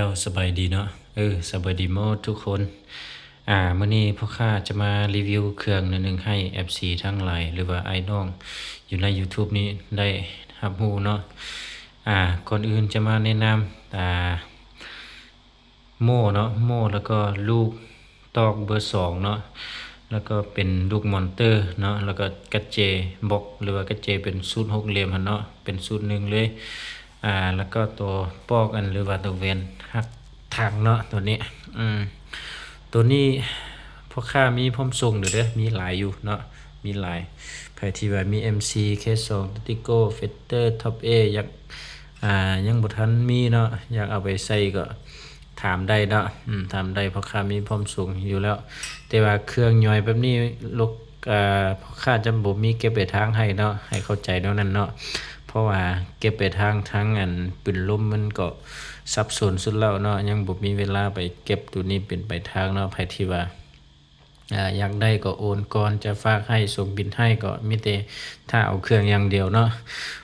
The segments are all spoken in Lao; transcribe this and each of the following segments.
ເຈົ້າສະບາຍດີເນາະ ເອີ ສະບາຍດີໝົດທຸກຄົນ. ອ່າ ມື້ນີ້ພໍ່ຄ້າຈະມາຣີວິວເຄື່ອງໜ້ອຍໜຶ່ງໃຫ້ເອັຟຊີທັງຫຼາຍ ຫຼືວ່າອ້າຍນ້ອງຢູ່ໃນຢູທູບນີ້ໄດ້ຮັບຮູ້ເນາະ. ອ່າ ກ່ອນອື່ນຈະມາແນະນຳ ອ່າ ໂມ່ເນາະ ໂມ່ ແລ້ວກໍລູກຕອກເບີສອງເນາະ ແລ້ວກໍເປັນລູກມອນເຕີເນາະ ແລ້ວກໍກັດເຈບັອກ ຫຼືວ່າກັດເຈເປັນຊຸດຫົກຫຼ່ຽມຫັ້ນເນາະ ເປັນຊຸດໜຶ່ງເລີຍ. ອ່າ ແລ້ວກໍຕົວປອກອັນ ຫຼືວ່າຕົວແວ່ນຫັກຖັງເນາະ ຕົວນີ້ ອືມ ຕົວນີ້ພໍ່ຄ້າມີພ້ອມສົ່ງຢູ່ເດີ ມີຫຼາຍຢູ່ເນາະ ມີຫຼາຍ. ໃຜທີ່ວ່າມີເອັມຊີ ເຄສອງ ຕາຕິໂກ ເຟດເຕີ ທັອບເອ ຢາກ ອ່າ ຍັງບໍ່ທັນມີເນາະ ຢາກເອົາໄປໃສ່ກໍຖາມໄດ້ເນາະ ອືມ ຖາມໄດ້ ພໍ່ຄ້າມີພ້ອມສົ່ງຢູ່ແລ້ວ. ແຕ່ວ່າເຄື່ອງຍ່ອຍແບບນີ້ ລູກ ອ່າ ພໍ່ຄ້າຈະບໍ່ມີເກັບປາຍທາງໃຫ້ເນາະ ໃຫ້ເຂົ້າໃຈແນວນັ້ນເນາະ ເພາະວ່າເກັບປາຍທາງ ທັງອັນປືນລົມມັນກໍສັບສົນສຸດແລ້ວເນາະ ຍັງບໍ່ມີເວລາໄປເກັບໂຕນີ້ເປັນປາຍທາງເນາະ. ໃຜທີ່ວ່າ ອ່າ ຢາກໄດ້ກໍໂອນກ່ອນ ຈະຝາກໃຫ້ ສົ່ງບິນໃຫ້ ກໍມີແຕ່ຖ້າເອົາເຄື່ອງຢ່າງດຽວເນາະ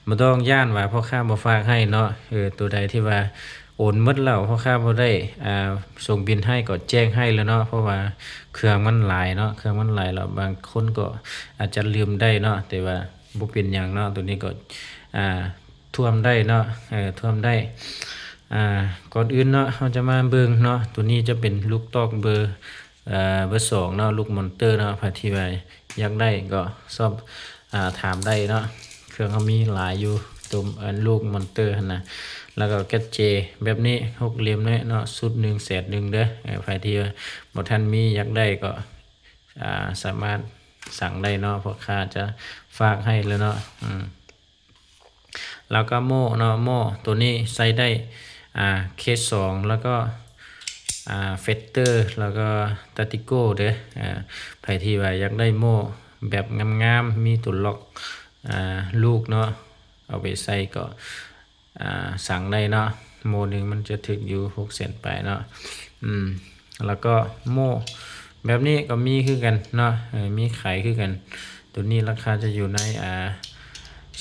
ບໍ່ຕ້ອງຢ້ານວ່າພໍ່ຄ້າບໍ່ຝາກໃຫ້ເນາະ. ເອີ ໂຕໃດທີ່ວ່າໂອນໝົດແລ້ວ ພໍ່ຄ້າບໍ່ໄດ້ ອ່າ ສົ່ງບິນໃຫ້ ກໍແຈ້ງໃຫ້ແລ້ວເນາະ ເພາະວ່າເຄື່ອງມັນຫຼາຍເນາະ ເຄື່ອງມັນຫຼາຍແລ້ວ ບາງຄົນກໍອາດຈະລືມໄດ້ເນາະ ແຕ່ວ່າບໍ່ເປັນຫຍັງເນາະ ໂຕນີ້ກໍ ອ່າ ທວມໄດ້ເນາະ ເອີ ທວມໄດ້. ອ່າ ກ່ອນອື່ນເນາະ ເຮົາຈະມາເບິ່ງເນາະ ໂຕນີ້ຈະເປັນລູກຕອກເບີ ເອີ ເບີສອງເນາະ ລູກມອນເຕີເນາະ. ໃຜທີ່ວ່າຢາກໄດ້ກໍສອບ ອ່າ ຖາມໄດ້ເນາະ ເຄື່ອງເຮົາມີຫຼາຍຢູ່ ຕົວ ອັນ ລູກມອນເຕີຫັ້ນນະ. ແລ້ວກໍກັດເຈແບບນີ້ ຫົກຫຼ່ຽມເນາະ ຊຸດໜຶ່ງແສນໜຶ່ງເດີ. ເອີ ໃຜທີ່ວ່າບໍ່ທັນມີ ຢາກໄດ້ກໍ ອ່າ ສາມາດສັ່ງໄດ້ເນາະ ພໍ່ຄ້າຈະຝາກໃຫ້ແລ້ວເນາະ ອືມ. ແລ້ວກໍໂມ່ເນາະ ໂມ່ໂຕນີ້ໃສ່ໄດ້ ອ່າ ເຄສອງ ແລ້ວກໍ ອ່າ ເຟດເຕີ ແລ້ວກໍຕາຕິໂກເດີ. ອ່າ ໃຜທີ່ວ່າຢາກໄດ້ໂມ່ແບບງາມໆ ມີຕົວລັອກ ອ່າ ລູກເນາະ ເອົາໄປໃສ່ກໍ ອ່າ ສັ່ງໄດ້ເນາະ ໂມ່ໜຶ່ງມັນຈະຖືກຢູ່ຫົກແສນປາຍເນາະ ອືມ. ແລ້ວກໍໂມ່ແບບນີ້ກໍມີຄືກັນເນາະ ເອີ ມີຂາຍຄືກັນ. ໂຕນີ້ລາຄາຈະຢູ່ໃນ ອ່າ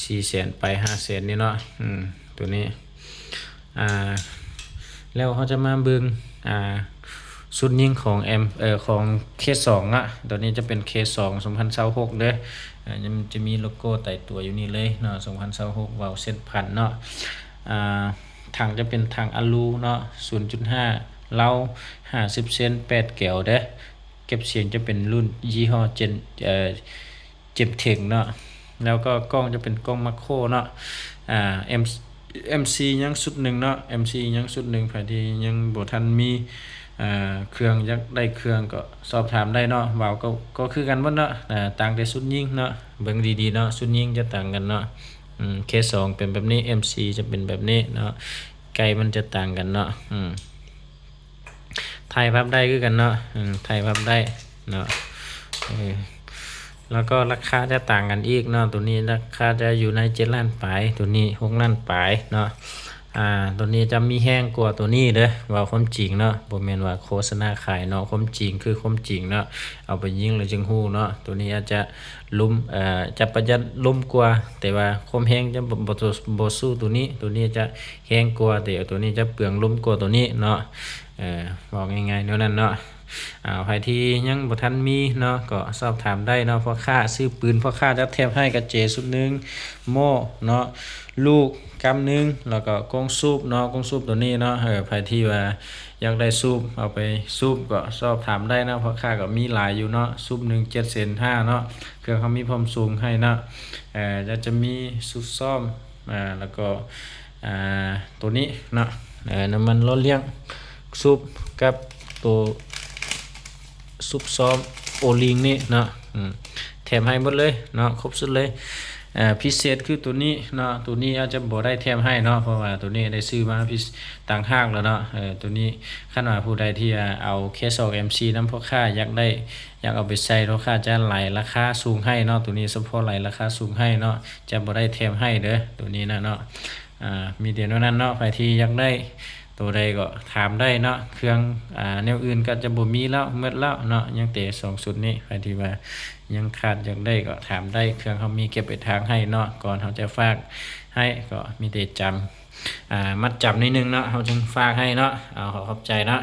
ສີ່ແສນປາຍ ຫ້າແສນນີ້ເນາະ ອືມ ໂຕນີ້. ອ່າ ແລ້ວເຮົາຈະມາເບິ່ງ ອ່າ ຊຸດຍິງຂອງແອມ ເອີ ຂອງເຄສອງເນາະ ໂຕນີ້ຈະເປັນເຄສອງ ສອງພັນຊາວຫົກເດີ. ອ່າ ມັນຈະມີໂລໂກ້ຕາຍຕົວຢູ່ນີ້ເລີຍເນາະ ສອງພັນຊາວຫົກ ວາວເຊັດພັນເນາະ. ອ່າ ຖັງຈະເປັນຖັງອາລູເນາະ ສູນຈຸດຫ້າ ເລົາ ຫ້າສິບເຊັນ ແປດແກວເດີ. ເກັບສຽງຈະເປັນລຸ້ນຍີ່ຫໍ້ເຈັນ ເອີ ເຈັມເທັງເນາະ. ແລ້ວກໍກ້ອງຈະເປັນກ້ອງມາໂຄຣເນາະ ອ່າ ເອັມ ເອັມຊີຍັງຊຸດໜຶ່ງເນາະ ເອັມຊີຍັງຊຸດໜຶ່ງ. ໃຜທີ່ຍັງບໍ່ທັນມີ ອ່າ ເຄື່ອງ ຢາກໄດ້ເຄື່ອງກໍສອບຖາມໄດ້ເນາະ. ວາວກໍ ກໍຄືກັນໝົດເນາະ ຕ່າງແຕ່ຊຸດຍິງເນາະ. ເບິ່ງດີໆເນາະ ຊຸດຍິງຈະຕ່າງກັນເນາະ ອືມ ເຄສອງເປັນແບບນີ້ ເອັມຊີຈະເປັນແບບນີ້ເນາະ ໄກມັນຈະຕ່າງກັນເນາະ ອືມ. ຖ່າຍພັບໄດ້ຄືກັນເນາະ ອືມ ຖ່າຍພັບໄດ້ເນາະ ເອີ. ແລ້ວກໍລາຄາຈະຕ່າງກັນອີກເນາະ ໂຕນີ້ລາຄາຈະຢູ່ໃນເຈັດລ້ານປາຍ ໂຕນີ້ຫົກລ້ານປາຍເນາະ. ອ່າ ໂຕນີ້ຈະມີແຮງກວ່າໂຕນີ້ເດີ ເວົ້າຄວາມຈິງເນາະ ບໍ່ແມ່ນວ່າໂຄສະນາຂາຍເນາະ ຄວາມຈິງຄືຄວາມຈິງເນາະ ເອົາໄປຍິງແລ້ວຈຶ່ງຮູ້ເນາະ. ໂຕນີ້ອາດຈະລົມ ເອີ ຈະປະຢັດລົມກວ່າ ແຕ່ວ່າຄວາມແຮງຈະບໍ່ ບໍ່ ບໍ່ສູ້ໂຕນີ້ ໂຕນີ້ຈະແຮງກວ່າ ແຕ່ໂຕນີ້ຈະເປືອງລົມກວ່າໂຕນີ້ເນາະ ເອີ ເວົ້າງ່າຍໆແນວນັ້ນເນາະ. ອ່າ ໃຜທີ່ຍັງບໍ່ທັນມີເນາະ ກໍສອບຖາມໄດ້ເນາະ ພໍ່ຄ້າຊື້ປືນ ພໍ່ຄ້າຈະແຖມໃຫ້ກະເຈຊຸດໜຶ່ງ ໂມ່ເນາະ ລູກກຳໜຶ່ງ ແລ້ວກໍກົງສູບເນາະ ກົງສູບໂຕນີ້ເນາະ. ເອີ ໃຜທີ່ວ່າຢາກໄດ້ສູບ ເອົາໄປສູບກໍສອບຖາມໄດ້ເນາະ ພໍ່ຄ້າກໍມີຫຼາຍຢູ່ເນາະ ສູບໜຶ່ງເຈັດແສນຫ້າເນາະ. ເຄື່ອງເຮົາມີພ້ອມສົ່ງໃຫ້ເນາະ ເອີ ແລ້ວຈະມີຊຸດຊ້ອມ ອ່າ ແລ້ວກໍ ອ່າ ໂຕນີ້ເນາະ ເອີ ນ້ຳມັນຫຼໍ່ລ້ຽງ ສູບກັບໂຕ ຊຸບຊ້ອມໂອລິງນີ້ເນາະ ອືມ ແຖມໃຫ້ໝົດເລີຍເນາະ ຄົບຊຸດເລີຍ. ເອີ ພິເສດຄືໂຕນີ້ເນາະ ໂຕນີ້ອາດຈະບໍ່ໄດ້ແຖມໃຫ້ເນາະ ເພາະວ່າໂຕນີ້ໄດ້ຊື້ມາພິ ຕ່າງຫາກແລ້ວເນາະ. ເອີ ໂຕນີ້ຄັນວ່າຜູ້ໃດທີ່ ອາ ເອົາເຄສອງເອັມຊີນຳ ພໍ່ຄ້າຢາກໄດ້ ຢາກເອົາໄປໃສ່ ພໍ່ຄ້າຈະໄລ່ລາຄາສູງໃຫ້ເນາະ ໂຕນີ້ສະເພາະໄລ່ລາຄາສູງໃຫ້ເນາະ ຈະບໍ່ໄດ້ແຖມໃຫ້ເດີ ໂຕນີ້ນະເນາະ. ອ່າ ມີແຕ່ແນວນັ້ນເນາະ ໃຜທີ່ຢາກໄດ້ໂຕໃດກໍຖາມໄດ້ເນາະ ເຄື່ອງ ອ່າ ແນວອື່ນກໍຈະບໍ່ມີແລ້ວ ໝົດແລ້ວເນາະ ຍັງແຕ່ສອງຊຸດນີ້. ໃຜທີ່ວ່າຍັງຂາດຢາກໄດ້ກໍຖາມໄດ້ ເຄື່ອງເຮົາມີເກັບປາຍທາງໃຫ້ເນາະ ກ່ອນເຮົາຈະຝາກໃຫ້ ກໍມີແຕ່ຈຳ ອ່າ ມັດຈຳໜ້ອຍໜຶ່ງເນາະ ເຮົາຈຶ່ງຝາກໃຫ້ເນາະ. ເອົາ ຂໍຂອບໃຈເນາະ.